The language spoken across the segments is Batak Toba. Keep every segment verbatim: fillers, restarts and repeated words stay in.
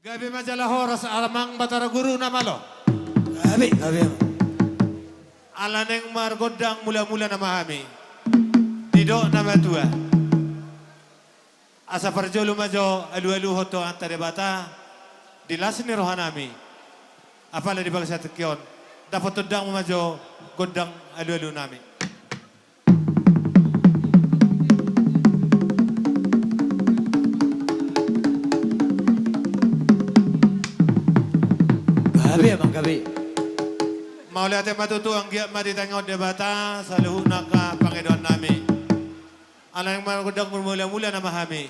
Gabe ma jala horas amang Batara Guru na malo. Gabe, gabe. Ala naeng margondang mula-mula nama hami. Didok na matua. Asa parjolo ma jo alu-aluhon tu Amanta Debata, di las ni rohanami. Apala di bagasan tingki on, dapot tondang ma jo gondang alu-alunami. Gabe, amang, gabe. Mauliate ma tutu, anggiat ma ditangihon Debata saluhutna angka pangidoannami. Ala naeng margondang mula-mula nama hami.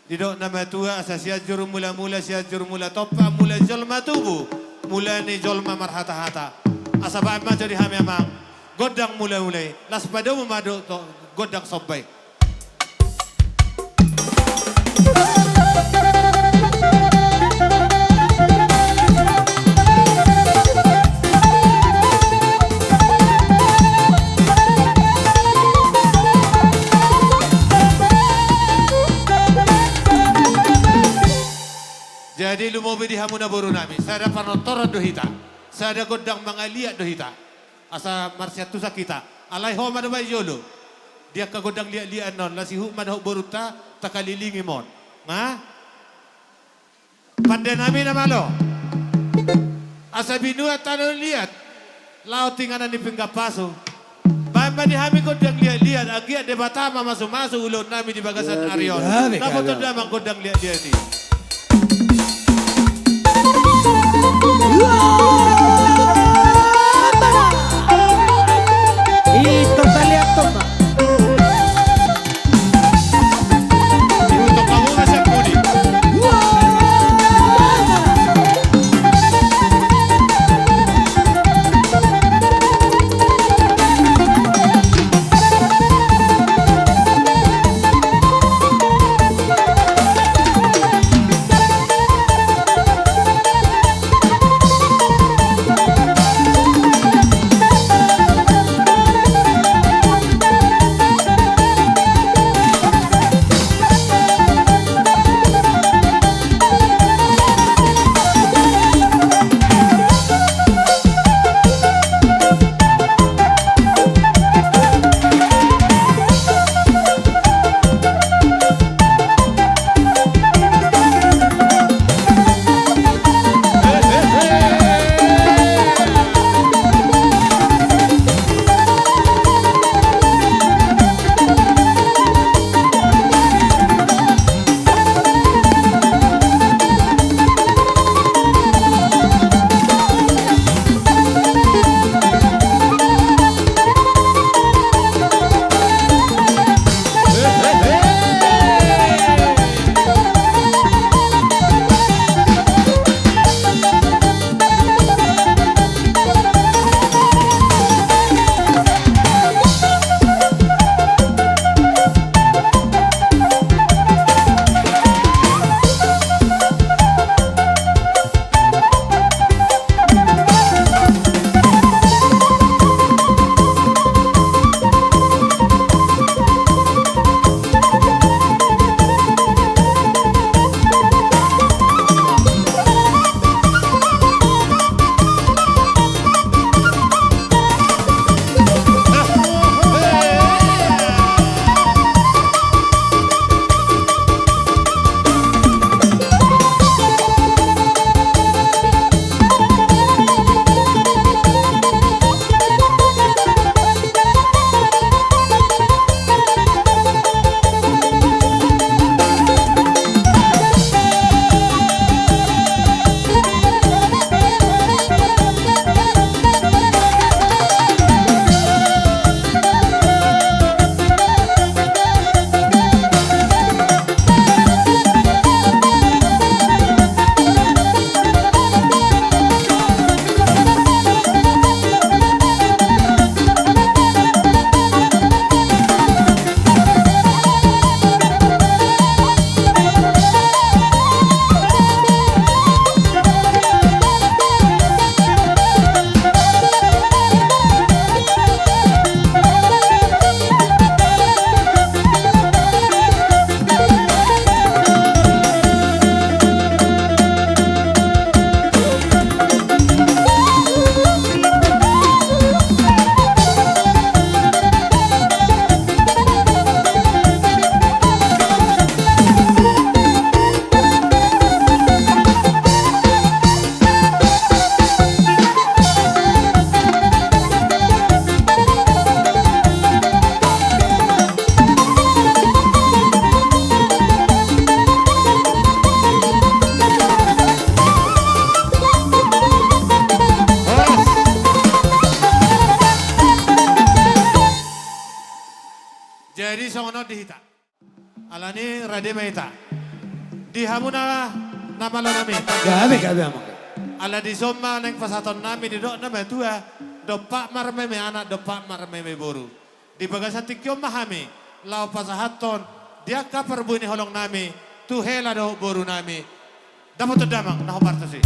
Didok na matua, asa Sianjur Mula-mula, Sianjur Mula Tompa, mula ni jolma tubu, mula ni jolma marhata-hata. Asa baen ma jo di hami amang gondang mula-mula i, laos padomu ma dohot gondang somba i. Jadi lumobi di hamu naborunami, sada panontoran do hita, sada gondang mangaliat do hita. Asa marsiantusan hita. Alai ho ma dope jolo di angka gondang liat-liat on, laos ihut ma dohot borunta, takalilingi ma on. Nga? Pandenami na malo. Asa binuat tano liat, laho tu inganan ni pinggan pasu. Baen ma di hami gondang liat-liat, anggiat Debata mamasu-masu ulaonnami di bagasan ari on. Gabe, gabe, gabe. Dapot tondang amang gondang liat-liat i. Ito taliat toma. hita. Alani rade ma hita. Di hamuna na malo nami. Gabe, gabe, amang. Ala dison ma naeng pasahatonnami didok na matua, dompak marmeme anak, dompak marmeme boru. Di bagasan tingki on ma hami laho pasahathon di angka parbue ni holongnami tu hela dohot borunami. Dapotan damang na hombar tusi.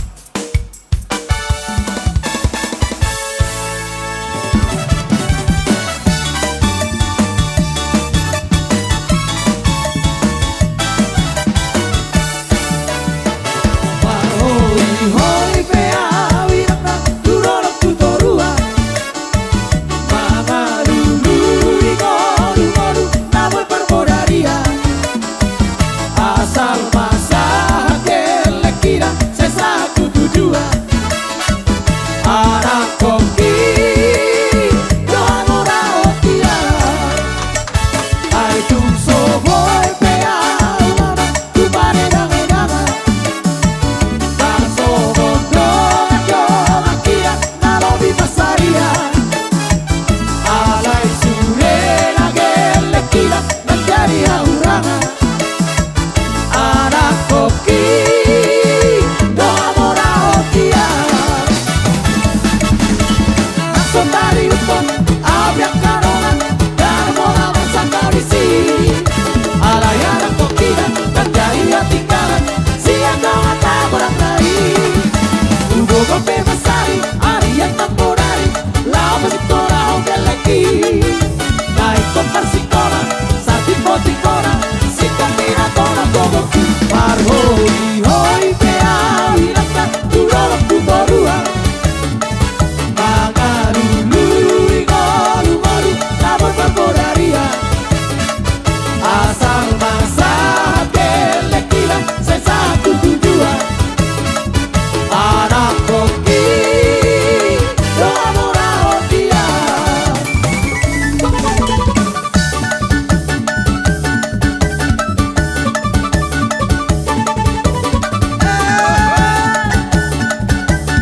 Marhoi-hoi pe ahu inangna, tu dolok tu toruan, mangalului ngolu-ngolu na boi parbodarian. Asal ma sahat gellengkina, sai sahat tu tujuan. Anakkongki do hamu raotia. Ai tung so boi pe ahu mama tu panedangedangan. Tarsongon dongan-dongan hita na lobi pansarian. Alai sude na gellengkina manjadi hahurangan. Anakkongki do hamu raotia. Nang so tariuphon ahu pe angka dongan, dang pola marsangkap disi. Alai anakkongkina manjadi hatinggalan sian dongan na godang nai. Hugogo pe mansari arian nambodari, laho pasingkolahon gellengki. Na ingkon marsikola, satimbo-timbona, singkop ni na tona gogongki. Marhoi-hoi pe ahu inangna, tu dolok tu toruan, mangalului ngolu-ngolu na boi parbodarian. Asal ma sahat gellengkina, sai sahat tu tujuan. Anakkongki do hamu raotia.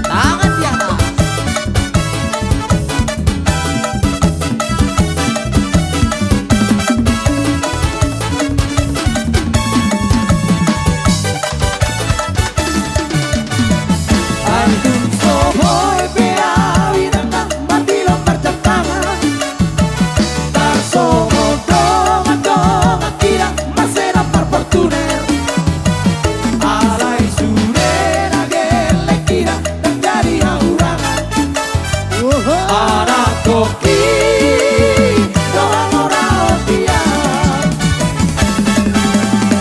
Tangan di atas. Ai tung so boi pe ahu inangna, martilon marjamtangan. Tarsongon dongan-dongan hita, marsedan marfortuner. Alai sude na gellengkina manjadi hahurangan. Anakkongki do hamu raotia.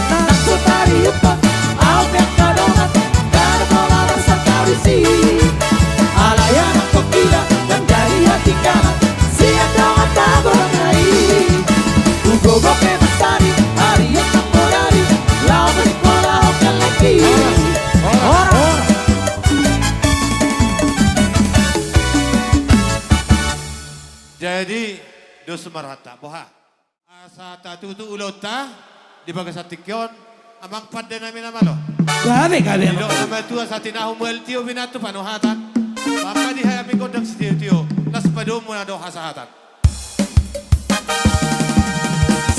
Nang so tariuphon ahu pe angka dongan, dang pola marsangkap disi. Alai anakkongkina manjadi hatinggalan sian dongan na godang nai. Hugogo pe mansari arian nambodari, laho pasingkolahon gellengki. Horas. Jadi dos ma rohanta, boha? Asa tatutu ulaonta di bagasan tingki on, amang pandenami na malo. Gabe, gabe, amang. Didok na matua, asa tinahu mual tio, binatu panuhatan. Mangkali hami gondang sitio-tio, las padomu na do hasahatan.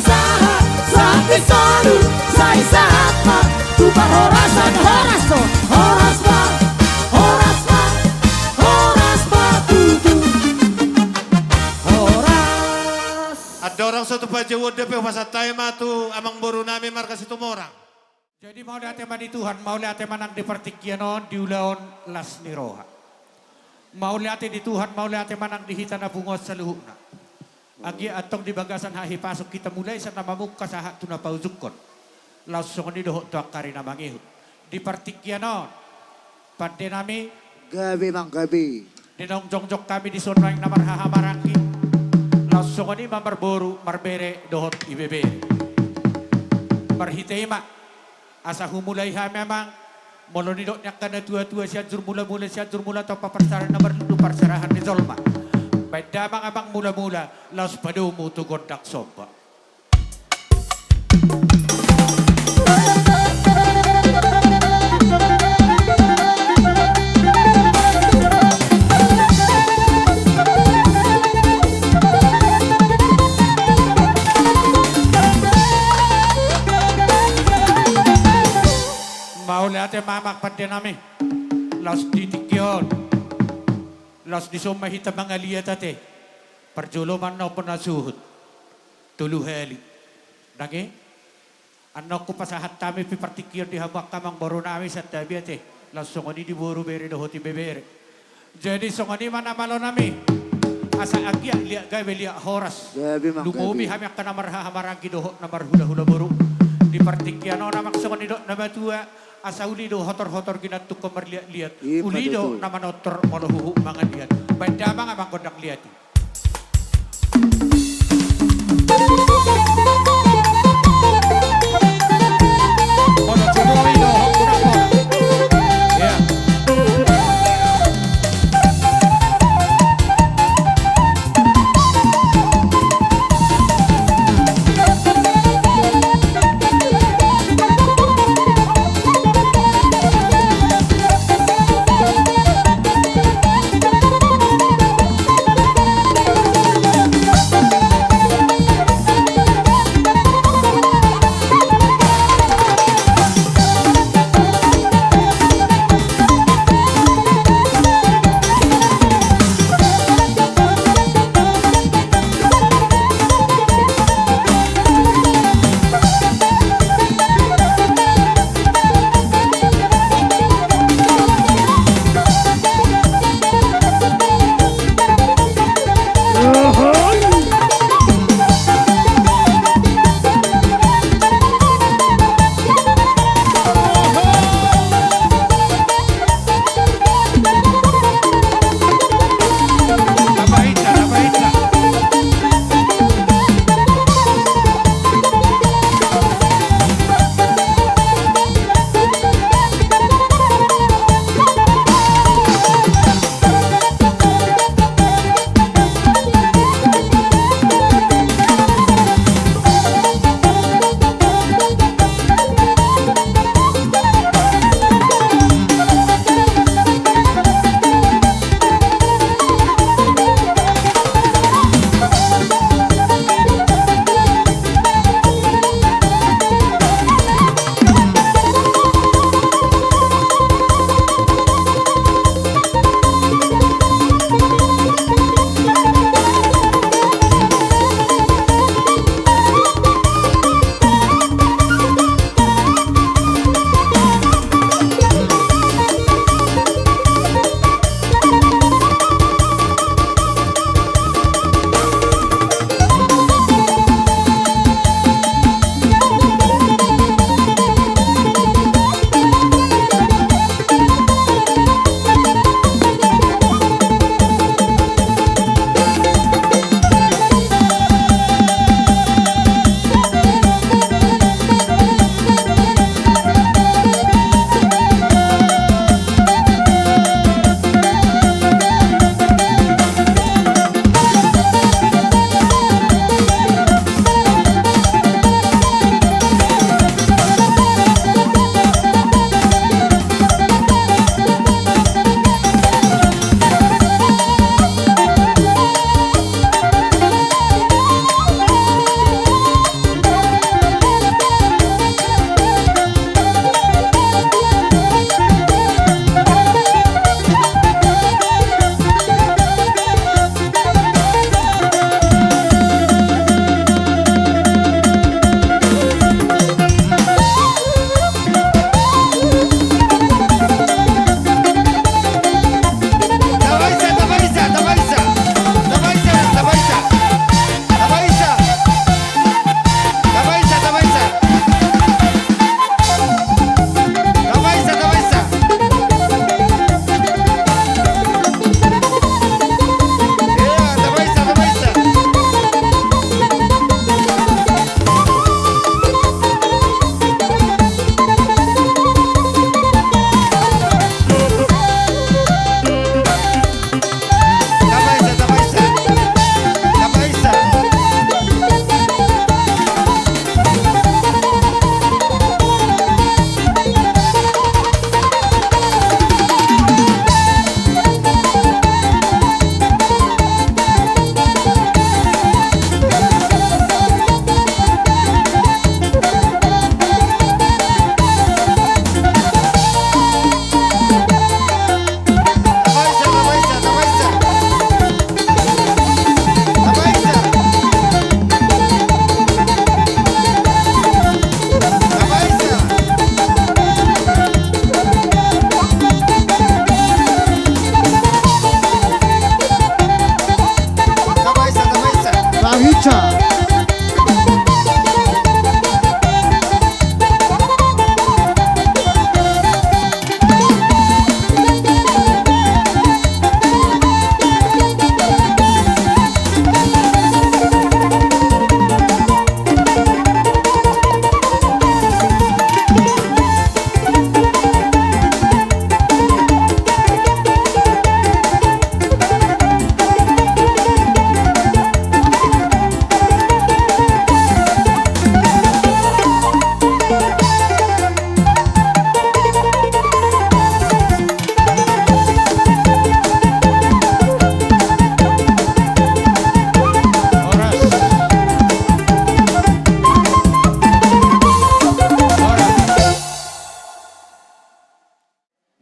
Sahat, sahat ni solu, sai sahat ma tu parhorasan. Horas do. Horas ma, horas ma, horas ma tutu. Horas. Andorang so tupa jauhon dope, hupasahat hami ma tu amangborunami marga Situmorang. Jadi mauliate ma di Tuhan, mauliate ma nang di partingkian on, di ulaon las ni roha. Mauliate di Tuhan, mauliate ma nang di hita na punguan saluhutna. Anggiat antong di bagasan hahipason hita mulai sian na mamungka sahat tu na paujunghon. Laos songon i dohot tu angka ari na mangihut. Di partingkian on, pandenami. Gabe, amang, gabe. Di naung jongjong hami dison nuaeng na marhahamaranggi, laos songon i ma marboru, marbere dohot ibebere. Marhite i ma asa humulai hami, amang, molo nidok ni angka natuatua, Sianjur Mulamula, Sianjur Mula Tompa, parserahan na marlundu parserahan ni jolma. Baen damang, amang, mulamula, laos padomu tu gondang somba. Amang pande nami, laos di tingki on, laos dison ma hita mangaliat ate. Parjolo ma annon na suhut tolu hali. Dang i? Annon hupasahat hami pe partingkian di hamu angka amangboru nami, santabi ate. Laos songon i di boru, bere dohot ibebere. Jadi songon i ma na malo nami. Asa anggiat liat gabe liat horas. Gabe ma, lumobi gabe. Hami angka na marhahamaranggi dohot na marhulahula boru. Di partingkian on amang songon nidok na matua, asa uli do hotorhotor ginantunghon marliatliat. I, uli do patutu. Na manortor molo huhut mangan liat. Baen damang amang gondang liat i.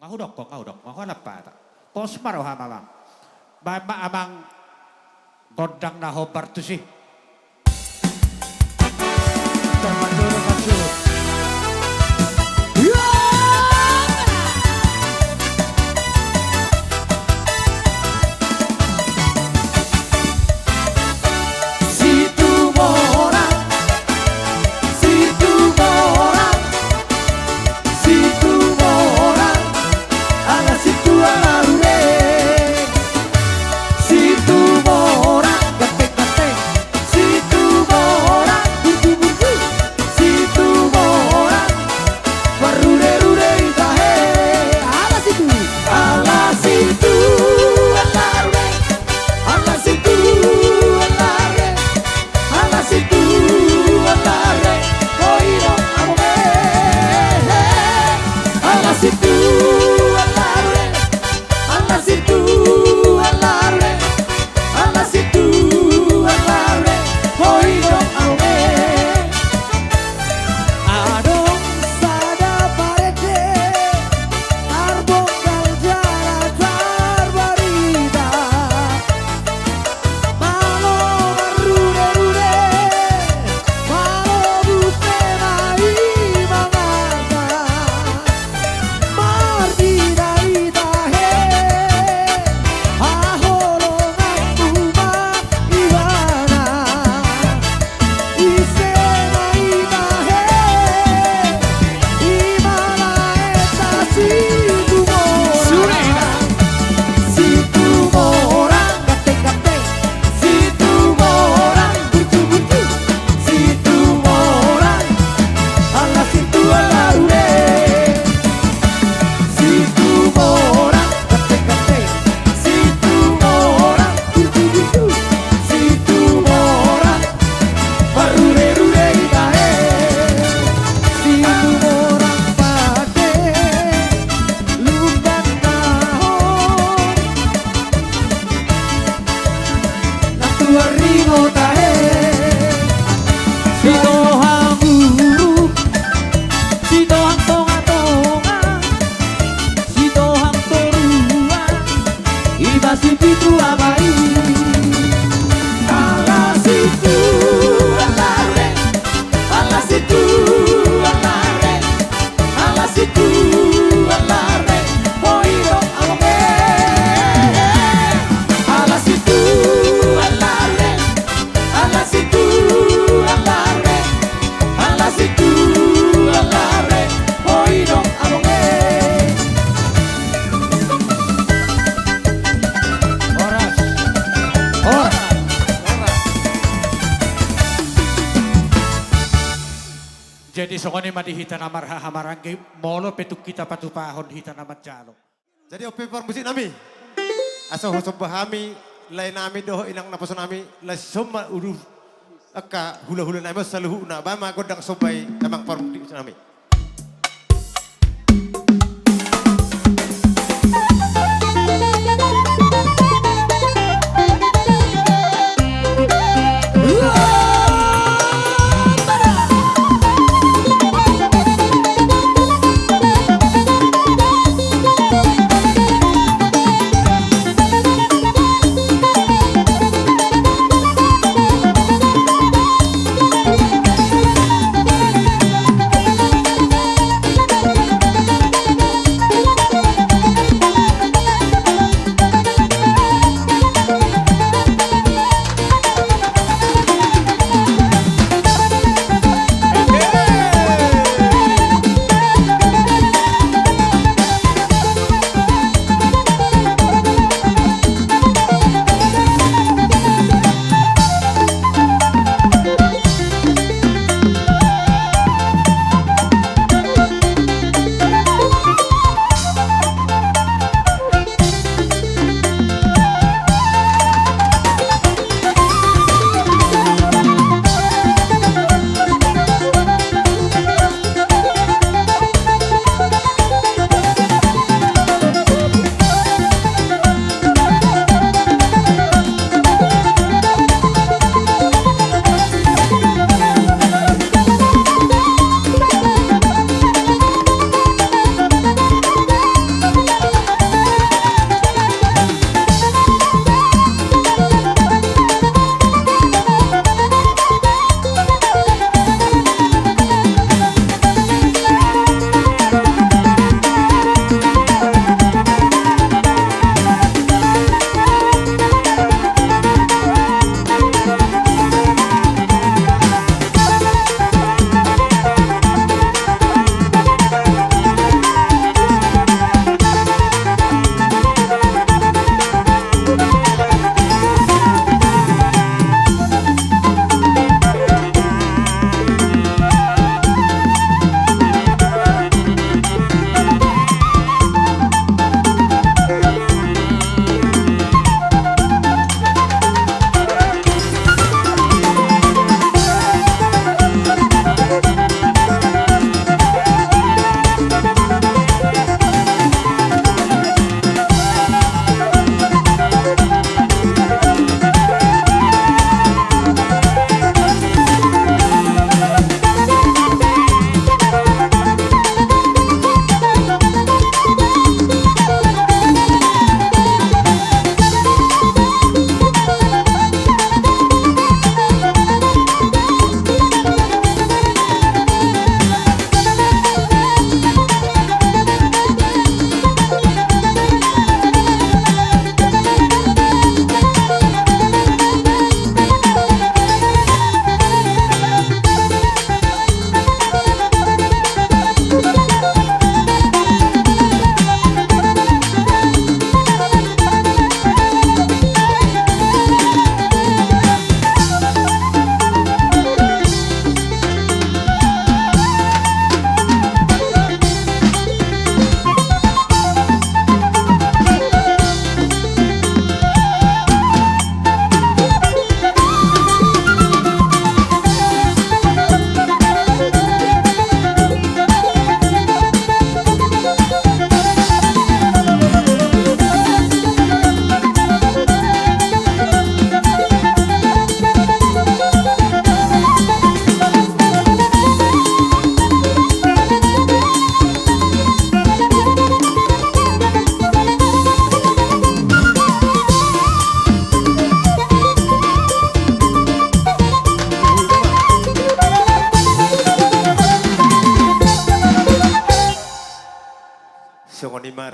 Nga hudok, nga hudok, nga hudok, nga hudok. Pos ma roha, Amang. Baen ma, Amang, gondang na hombar tusi. Situmorang, ganteng-ganteng. Situmorang, burju-burju. Situmorang, marrude-rude i tahe. Ala situ. Ala situ, ala rude. Ala situ, ala rude. Ala situ, ala rude. Oi do amang e. Ala situ, ala rude. Ala situ, ala rude. Ala situ, ala rude. Oi do amang e. Adong sada parende, tarbongkal jala tarbarita. Malo marrude-rude, malo bute ma i mangarta. Martina i tahe, haholonganmu ma ibana. Ise ma i tahe, i ma lae ta Situmorang. Situmorang, ganteng-ganteng. Situmorang, burju-burju. Situmorang, ala situ ala rude. Situmorang, ganteng-ganteng. Situmorang, burju-burju. Situmorang, marrude-rude i tahe. Situmorang pande, lumban nahor. Natuaringot tahe. Sitohang uruk, sitohang tonga-tonga, sitohang toruan, i ma sipitu ama i. Ala situ, ala rude. Ala situ, ala rude. Ala situ, ala rude. Oi do amang e. Ala situ, ala rude. Ala situ, ala rude. Ala situ, ala rude. Oi do amang e. Horas. Horas. Jadi songon i ma di hita na marhahamaranggi, molo pe tung hita patupahon hita na manjalo. Jadi on pe parmusik nami, asa husomba hami lae nami dohot inang naposo nami, lae somba udur angka hulahula nami on saluhutna, baen ma gondang somba i amang parmusik nami.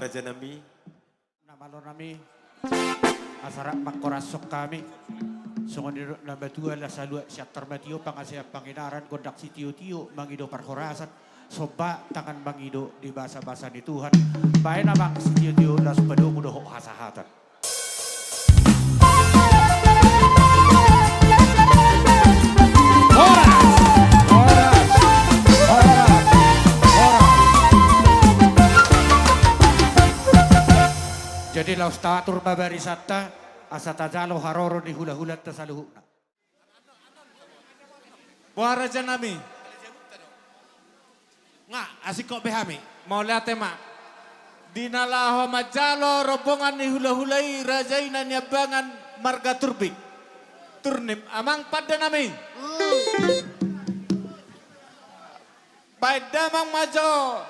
Raja nami. Na malo nami. Asa rap mangkorashon hami. Songon nidok na matua, las haluat siantar ma tio, pangasean panginaran, gondang sitiotio mangido parhorasan, somba tangan mangido di basabasa ni Tuhan. Baen amang sitiotio las padomu dohot hasahatan. Horas! Horas! Horas! Horas! Jadi laos taatur ma barisanta, asa tajalo haroro ni hulahulanta saluhutna. Boha raja nami? Nga, asing kok be hami. Mauliate ma. Di na laho manjalo rombongan ni hulahula i, raja i na niambangan marga Turbik. Turnip, amang pande nami. Baen damang ma jo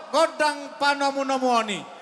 gondang panomunomuon i.